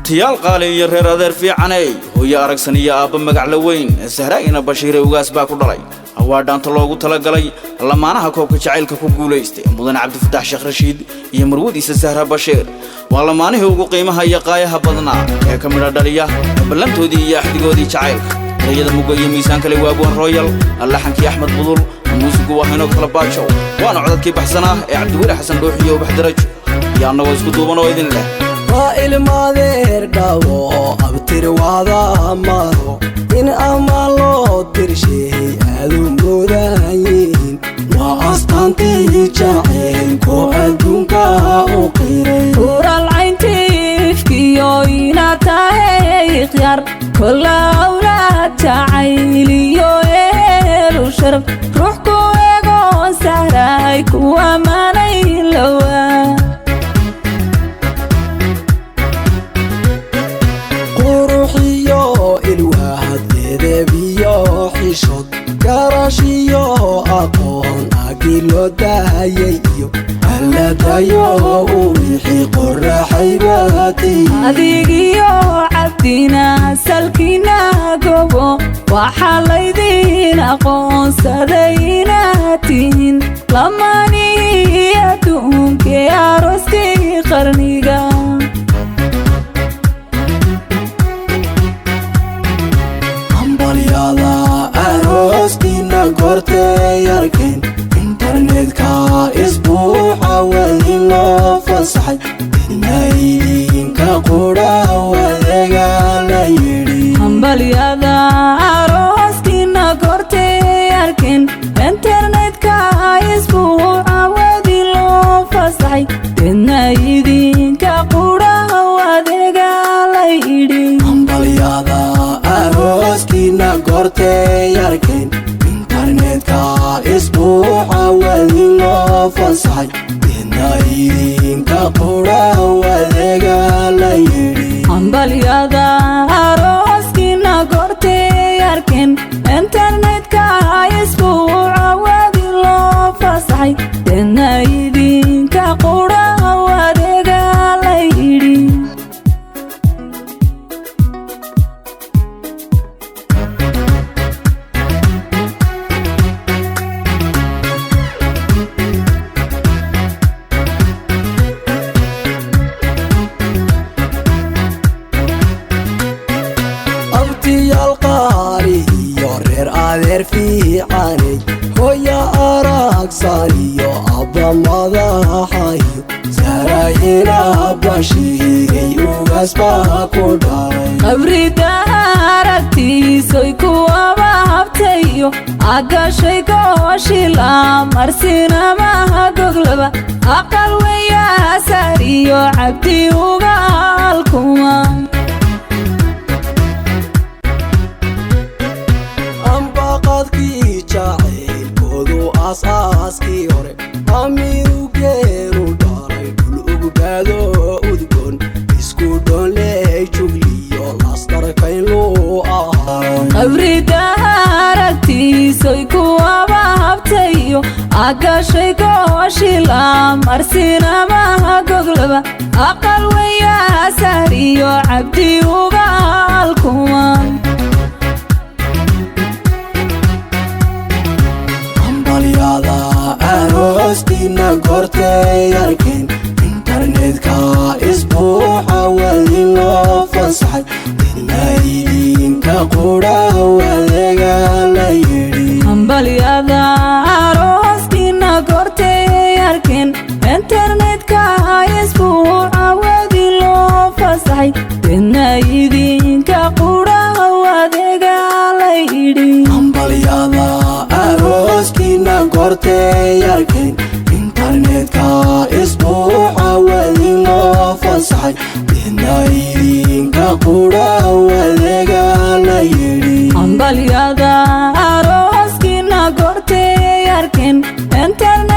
Abtiyaal qaali iyo reer adeer fiicaney, hooyo aragsan iyo aabba magac la weyn, Sahra ina Bashiire ugaas baa ku dhalay. Waa dhaanta loogu talagalay lamaanaha koobka jacaylka ku guulaystay, mudane Cabdifataax Sheekh Rashiid iyo marwadiisa Sahra Bashiir. Waa lamaanihii ugu qiimaha iyo qaayaha badnaa ee ka midha dhaliya ballantoodii iyo axdigoodii jacaylka. Erayada mugga iyo miisaankale waabuwan Royal, laxankii Axmed Budul, muusigu waa Hinoog Talabaajow, waana codadkii baxsanaa ee Cabdiweli Xasan Dhuux iyo Ubax Darajo iyo annagoo isku duuban oo idin leh. Waa ilmaadeer dhawo, abtir wada maro in ama loo tirsheey aadu mudayiin. Waa astaantii jacaylko adduunka u qiray. Uralcayntiifkiyo inaad tahay ikhyaar kola awlaad jacayliyo eelu sharaf, ruux ku eegoon sahraay ku ammaanay lowa. Quruxiyo ilwaad, edebiyo xishood, garashiyo aqoon agi loo daayay iyo alladayo u wixii qoraxaybati. Adigiyo Cabdina salkiina gobo, waxaa laydin aqoonsaday inaad tihiin lamanii adduunkee arooskii qarniga. Hambalyada arooskiina goortay arkeen internetka isbuuxa wadin loo fasaxay, idna idinka qudha wadeega la yidhi. Hambalyada arooskiina goortay arkeen internetka isbuuca wadi loo fasaxay, deedna idinka qudhaha adeega la yidhi. Hambalyada arooskiina goortay arkeen internetka isbuuxa wadin loo fasaxay, idna idinka qudha wadeega la yidhi. Hambalyada arooskiina goortay arkeen internetka isbuuca wadi loo fasaxay, deedna idinka qudhaha adeega la yidhi. Abtiyaal qaali iyo reer adeer fiicaney, hooya aragsan iyo abba madaxayo, Sarayina Bashiiray ugaasbaa ku dhalay. Qabrida aragtiisoy kuwaba habtayo agashay gooshila marsinamaha goglaba aqal weyaasariyo Cabdi ugaalkuma. Ambaqadkii jacaylkoodu aas-aaskii hore amiru geeru dhalay, dhul ugbaado udgoon isku dhoonley jugliyo lastarkaynluu ahaa. Qabrida aragtiisoy kuwaba habtayo agashay gooshila marsinamaha goglaba aqal weyaasariyo Cabdi ugaalkuma. Hambalyada arooskiina goortay arkeen internetka isbuuxa wadin loo fasaxay, idna idinka qudha wadeega la yidhi. Hambalyada arooskiina goortay arkeen internetka isbuuca wadi loo fasaxay, deedna idinka qudhaha adeega la yidhi. Hambalyada arooskiina goortay arkeen internetka isbuuxa wadin loo fasaxay, idna idinka qudha wadeega la yidhi. Hambalyada arooskiina goortay arkeen internet